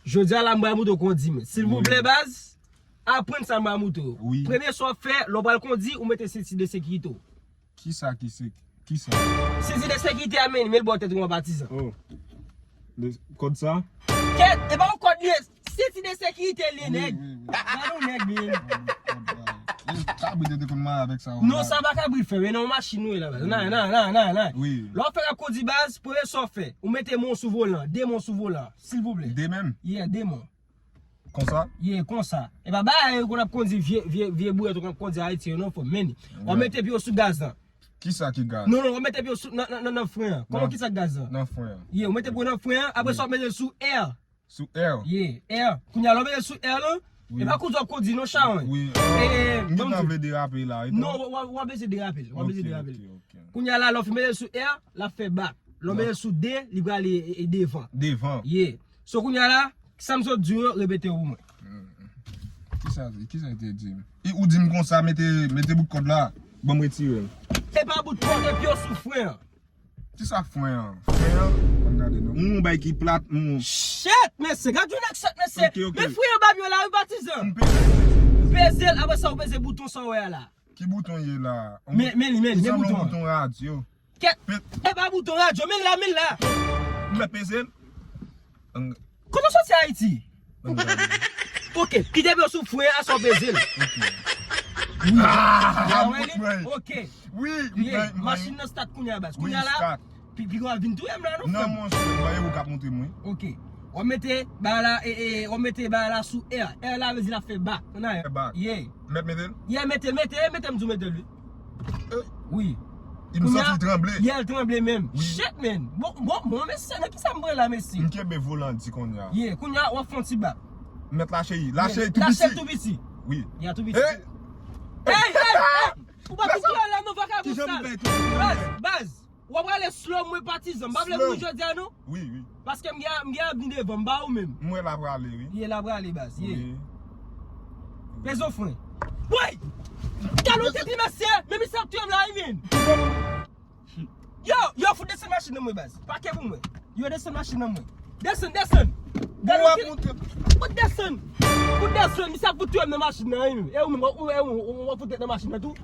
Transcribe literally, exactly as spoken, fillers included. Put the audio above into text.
Jodi a la, m pral montre w kondi, men. Silvouplè, baz, aprann sa m pral montre w. Wi. Premye sa w ap fè, lè w pral kondi, ou mete senti de sekirite w. Kisa ki se? Kisa? Senti de sekirite a, men, men l bò tèt ou an patizan. Oh. Le, kòd sa? Kèt, e pa yon kòd li ye. Senti de sekirite li ye, nèg. Wi, wi, wi. Gade yon nèg, men. Kabrit te konn mare avèk sa. Non, sa pa kabrit fè, men nan yon machin nou ye la, baz. Nan, nan, nan, nan, nan. Wi. Lè w fè ap kondi, baz, premye sa w fè, ou mete men w sou volan, de men w sou volan, silvouplè. De menm? Yeah, de men w. Konsa? Yeah, konsa. E pa bagay yo konn ap kondi vye, vye, vye bourèt yo konn ap kondi Ayiti yo non, fò men. W ap mete pye w sou gaz lan. Kisa ki gaz? Non, non, w ap mete pye w sou, nan, nan, nan, nan fren an. Kòman kisa gaz lan? Nan fren an. Yeah, w mete pye w nan fren an, apre sa w ap mete l sou air. Sou air? Yeah, air. Kounye a, lè w mete l sou air lan, e pa kondi w ap kondi non, chawony. Wi. M gentan vle derape la, wi. Non, w, w, w ap bezwen derape l, w ap bezwen derape l. Ok, ok, ok. Kounye a la, lè w fin mete l sou air, l ap fè back. Lè w mete l sou de, li prale e, e devan. Devan. Yeah. So, kounye a la, sa m sot di w yo, repete w pou mwen. Hmm. Kisa, kisa te di m? E ou di m konsa, mete, mete bout kòd la, ban m retire l. E pa bout kòd, e pye w sou fren an. Kisa fren an? Fren an? Ann gade non. M yon bay ki plat, m yon. Shit, mesye, gad yon nèg sot, mesye. Ok, ok. Men fren an ba m yo la, wi, patizan. M peze l, peze l. Peze l, apre sa, ou peze bouton sa w wè a la. Ki bouton ye la? Men, men li, men li, men bouton an. Li sanble yon bouton radyo. Kèt. E pa bouton radyo, men la, men la. M mèt peze l? Kote w soti Ayiti? Ok, kite pye w sou fren an, sa w peze l. Ok. Wi. Ah, ah, wè li? Ok. Wi, m pran, m pran. Machin nan start kounye a, baz. Kounye a la, pi, pi gwa vin touye m la, non, frè m. Non, monchè, m pa ye ou k ap montre m, wi. Ok. W ap mete ba la, e, e, w ap mete ba la sou air. Air la vle di l ap fè back. Ou nan air. Fè back. Yeah. Mèt mete l? Yeah, mete l, mete, mete m di w mete l, wi. Eh. Wi. Li m santi l tranble. Yeah, l tranble menm. Wi. Shit, man. Bon, bon, bon, mesye, nan kisa m pran la, mesye? M kenbe volan di kounye a. Yeah, kounye a, w ap fè yon ti back. Mèt lache li. Lache li tou piti. Lache l tou piti. Wi. Yeah, tou piti. Eh! Hey, hey, hey! Ou pa tou la, non, vakabon sal. Baz, baz. W ap prale slow, mwen patizan. M pa vle mouri jodi a, non. Wi, wi. Paske m gen, m gen avni devan m, m pa ou menm. M wè l ap prale, wi. Ye, l ap prale, baz, ye. Wi. Peze w fren. Woy! Gade yon titi mesye, men misye ap touye m la, wi, men. Yo, yo, fout desann machin nan mwen, baz. Pake pou mwen. Yo, desann machin nan mwen. Desann, desann. Gade yon titi. Fout desann. Fout desann, misye ap fout touye m nan machin nan, wi, men. E ou menm, ou, e ou, ou, ou fout tèt nan machin nan tou.